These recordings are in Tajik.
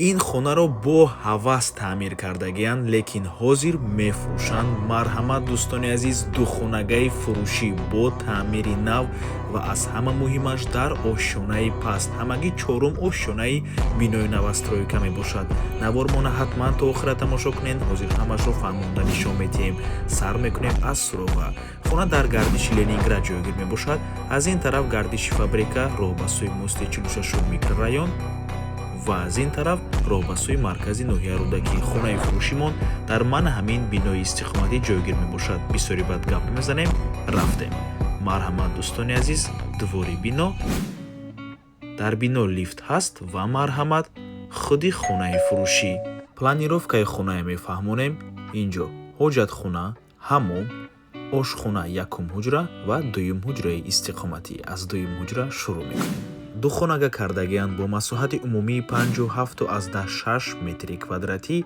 Ин хонаро бо ҳавас таъмир кардагианд, лекин ҳозир мефурӯшанд. Марҳамат, дӯстони азиз, духонагаи фурӯшӣ бо таъмири нав ва аз ҳама муҳимаш дар ошёнаи паст, ҳамагӣ чорум ошёнаи бинои новостройка мебошад. Навормона ҳатман то охира тамошо кунед. Ҳозир ҳамашро фаҳмонда нишон медиҳем. Сар мекунем аз суроға. Хона дар гардиши Ленинград ҷойгир мебошад. Аз ин тараф гардиши фабрика, роҳ ба сӯи мости 46 микрорайон ва аз ин тараф роҳ ба сӯи маркази ноҳияи Рӯдакӣ. Хонаи фурӯшимон дар мана ҳамин бинои истиқоматӣ ҷойгир мебошад. Бисёри бад гап намезанем, рафтем. Марҳамат, дӯстони азиз, двори бино. Дар бино лифт ҳаст ва марҳамат, худи хонаи фурӯшӣ. Планировкаи хонае мефаҳмонем. Инҷо ҳоҷатхона, ҳаммом, ошхона, якум ҳуҷра ва дуюм ҳуҷраи истиқоматӣ. Аз дуюм ҳуҷра шурӯъ мекунем. Духонага кардагианд бо масоҳати умумии 57,6 метри квадратӣ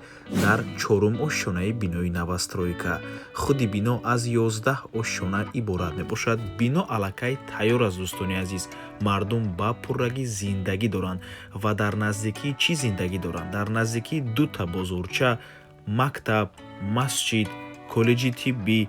дар чорум ошёнаи бинои новостройка. Худи бино аз 11 ошёна иборат мебошад. Бино аллакай тайёр аст, дӯстони азиз. Мардум ба пуррагӣ зиндагӣ доранд. Ва дар наздикии чӣ зиндагӣ доранд? Дар наздикии дута бозорча, мактаб, масҷид, коллеҷи тиббӣ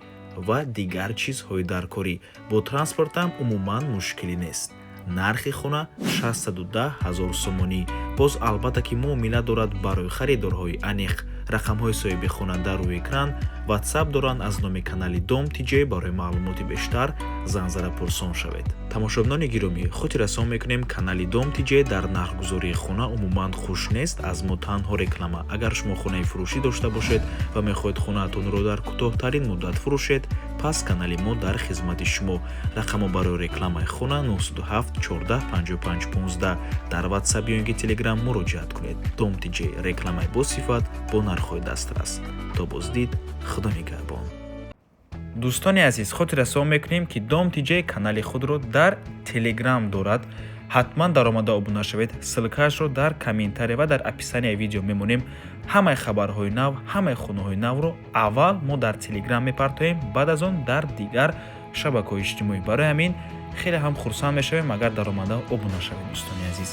ва дигар чизҳои даркорӣ. Бо транспортам умуман мушкилӣ нест. Нархи хона 610 ҳазор сомонӣ. Боз, албатта, ки муомила дорад барои харидорҳои аниқ. Рақамҳои соҳиби хона дар рӯи экран, Ватсап доранд аз номи канали Дом ТЖ. Барои маълумоти бештар занг зада пурсон шавед. Тамошобинони гиромӣ, хотиррасон мекунем, канали Дом ТЖ дар нархгузории хона умуман хуш нест. Аз мо танҳо реклама. Агар шумо хонаи фурӯшӣ дошта бошед ва мехоҳед хонаатонро дар кӯтоҳтарин муддат фурӯшед, пас канали мо дар хизмати шумо. Рақамҳо барои рекламаи хона 907 14 55 15. Дар Ватсап ё ин ки Телеграм муроҷиат кунед. Дом ТЖ: рекламаи босифат бо нархҳои дастрас. То боздид, Худо нигаҳбон. Дӯстони азиз, хотиррасон мекунем, ки Дом ТЖ канали худро дар Телеграм дорад. Ҳатман даромада обуна шавед. Ссылкаашро дар комментария ва дар описанияи видео мемонем. Ҳамаи хабарҳои нав, ҳамаи хонаҳои навро аввал мо дар Телеграм мепартоем, баъд аз он дар дигар шабакаҳои иҷтимоӣ. Барои ҳамин хеле ҳам хурсанд мешавем, агар даромада обуна шавед, дӯстони азиз.